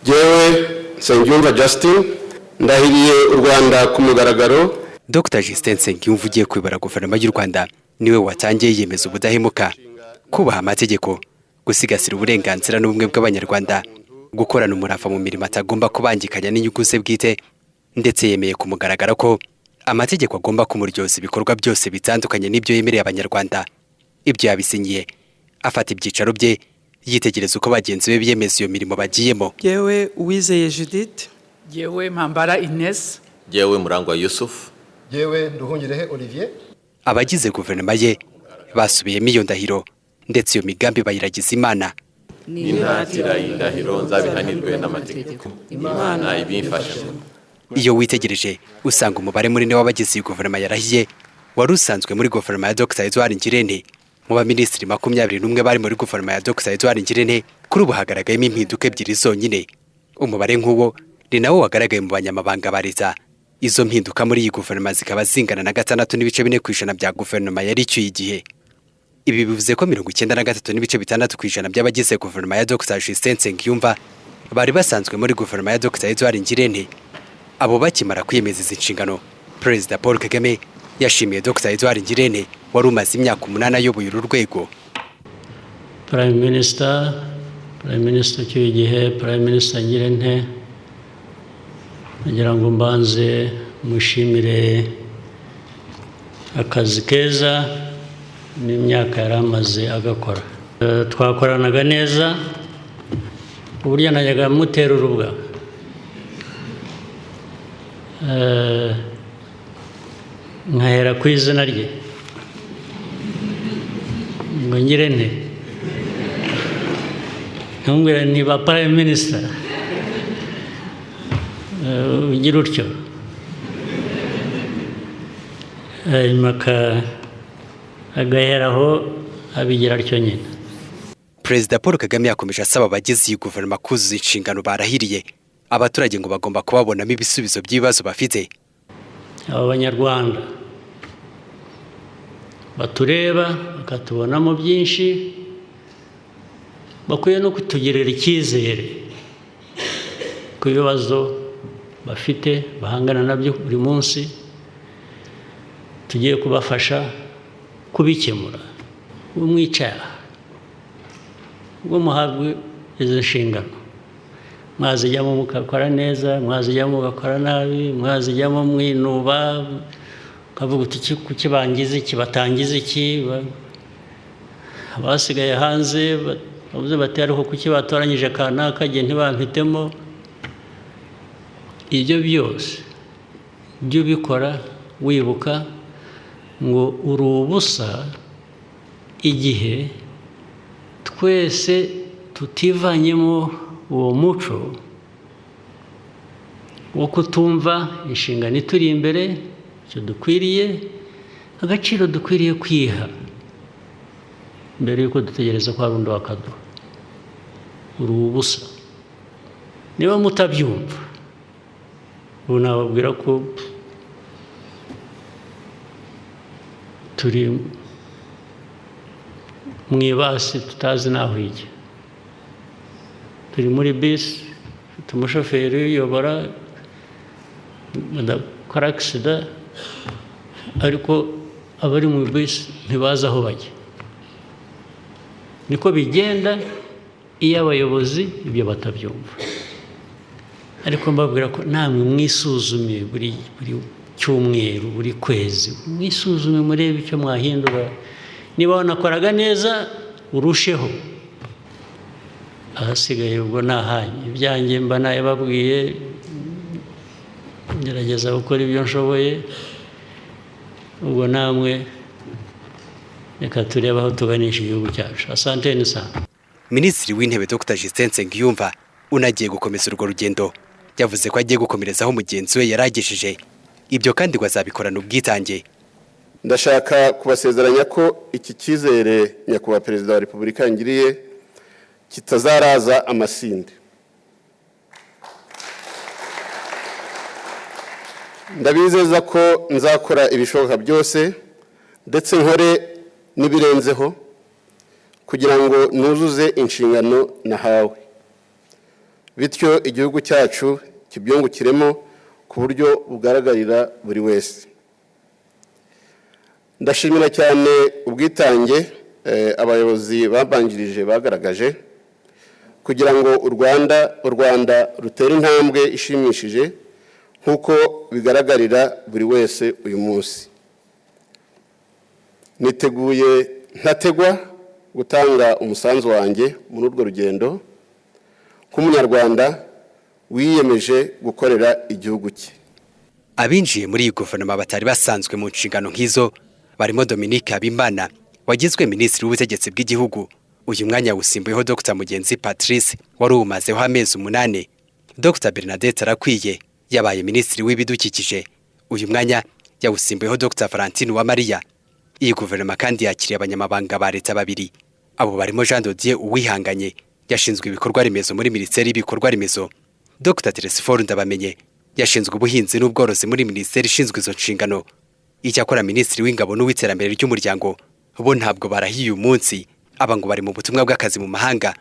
Jyewe Nsengiyumva Justin, ndahiriye u Rwanda ku mugaragaro. Dr Justin Nsengiyumva ugiye kuyobora Guverinoma y'u Rwanda niwe watangiye yiyemeza ubudahemuka, kubaha amategeko, gusigasira uburenganzira n'ubumwe bw'Abanyarwanda, gukorana umurava mu mirimo atagomba kubangikanya n'inyungu ze bwite, ndetse yemeye ku mugaragaro ko amategeko agomba kumuryoza ibikorwa byose bitandukanye n'ibyo yemereye Abanyarwanda. Ibyo yabisinyiye afata ibyicaro bye, yitegereza uko bagenzi be biyemeza iyo mirimo bagiyemo. Yewe Uwizeye Judith. Yewe Mpambara Ines. Yewe Murangwa Yusuf. Yewe Nduhungirehe Olivier. Abagize guverinoma ye basubiyemo iyo ndahiro, ndetse iyo migambi bayiragiza Imana. Nintatira iyi ndahiro, nzabihanirwe n'amategeko, Imana ibimfashemo. Iyo witegereje usanga umubare munini w'abagize iyi guverinoma yarahiye wari usanzwe muri guverinoma ya Dr Edouard Ngirente. Mu baminisitiri 21 bari muri guverinoma ya Dr Edouard Ngirente, kuri ubu hagaragayemo impinduka ebyiri zonyine. Umubare nk'uwo ni nawo wagaragaye mu banyamabanga ba leta. Izo mpinduka muri iyi guverinoma zikaba zingana na 6.4% bya guverinoma yari icyuye igihe. Ibi bivuze ko 93.6% by'abagize guverinoma ya Dr Justin Nsengiyumva bari basanzwe muri guverinoma ya Dr Edouard Ngirente. Abo bakimara kwiyemeza izi nshingano, Perezida Paul Kagame yashimiye Dr Edouard Ngirente wari umaze imyaka 8 ayoboye uru rwego. Prime Minister, Prime Minister ucyuye igihe, Prime Minister Ngirente, nagira ngo mbanze mushimire akazi keza n'imyaka yari amaze agakora. Twakoranaga neza uburyo najyaga mutera urubwa, nkahera ku izina rye ngo Ngirente, ntumbwire niba Prime Minister ugira utyo, hanyuma agaheraho abigira atyo nyine. Perezida Paul Kagame yakomeje asaba abagize iyi guverinoma kuzuza inshingano barahiriye. Abaturage ngo bagomba kubabonamo ibisubizo by'ibibazo bafite. Aba banyarwanda batureba bakatubonamo byinshi, bakwiye no kutugirira icyizere ku bibazo bafite bahangana nabyo buri munsi, tugiye kubafasha kubikemura. Umwicara ubwo muhabwe izo nshingano, mwazijyamo mugakora neza, mwazijyamo mugakora nabi, mwazijyamo mwinuba, ukavuga uti kuki bangize iki, batangiza iki, abasigaye hanze bavuze bati ariko kuki batoranyije kanaka njye ntibampitemo. Ibyo byose jya ubikora wibuka ngo uri ubusa igihe twese tutivanyemo uwo muco wo kutumva inshingano ituri imbere, icyo dukwiriye, agaciro dukwiriye kwiha mbere y'uko dutegereza ko hari undi wakaduha. Uri ubusa niba mutabyumva. Ubu nababwira ko turi mu ibasi tutazi n'aho ijya, turi muri bisi, ufite umushoferi uyobora, badakora accident, ariko abari mu bisi ntibazi aho bajya. Niko bigenda iyo abayobozi ibyo batabyumva. Ariko mbabwira ko namwe mwisuzume buri cyumweru, buri kwezi mwisuzume, murebe icyo mwahindura. Niba wanakoraga neza urusheho, ahasigaye ubwo ni ahanyu. Ibyanjye mba nabibabwiye, ngerageza gukora ibyo nshoboye, ubwo namwe reka turebe aho tuganisha igihugu cyacu. Asanteni sana. Minisitiri w'Intebe Dr Justin Nsengiyumva unagiye gukomeza urwo rugendo yavuze ko agiye gukomerezaho mugenzi we yaragejeje, ibyo kandi ngo azabikorana ubwitange. Ndashaka kubasezeranya ko iki cyizere Nyakubahwa Perezida wa Repubulika yangiriye kitazaraza amasinde. Ndabizeza ko nzakora ibishoboka byose ndetse nkore n'ibirenzeho kugira ngo nuzuze inshingano nahawe. Bityo igihugu cyacu kibyungukiremo ku buryo bugaragarira buri wese. Ndashimira cyane ubwitange abayobozi babanjirije bagaragaje kugira ngo u Rwanda rutere intambwe ishimishije nk'uko bigaragarira buri wese uyu munsi. Niteguye ntategwa gutanga umusanzu wanjye muri urwo rugendo nk'Umunyarwanda wiyemeje gukorera igihugu cye. Abinjiye muri iyi guverinoma batari basanzwe mu nshingano nk'izo barimo Dominique Habimana wagizwe Minisitiri w'Ubutegetsi bw'Igihugu. Uyu mwanya wusimbuyeho Dr Mugenzi Patrice wari uwumazeho amezi 8. Dr Bernadette Arakwiye yabaye Minisitiri w'Ibidukikije. Uyu mwanya yawusimbuyeho Dr Valentine Uwamariya. Iyi guverinoma kandi yakiriye abanyamabanga ba leta babiri. Abo barimo Jean de Dieu Uwihanganye, yashinzwe ibikorwa remezo muri Minisiteri y'Ibikorwa Remezo. Dr Telesphore Ndabamenye yashinzwe ubuhinzi n'ubworozi muri minisiteri ishinzwe izo nshingano. Icyakora Minisitiri w'Ingabo n'uw'Iterambere ry'Umuryango bo ntabwo barahiye uyu munsi. Aba ngo bari mu butumwa bw'akazi mu mahanga.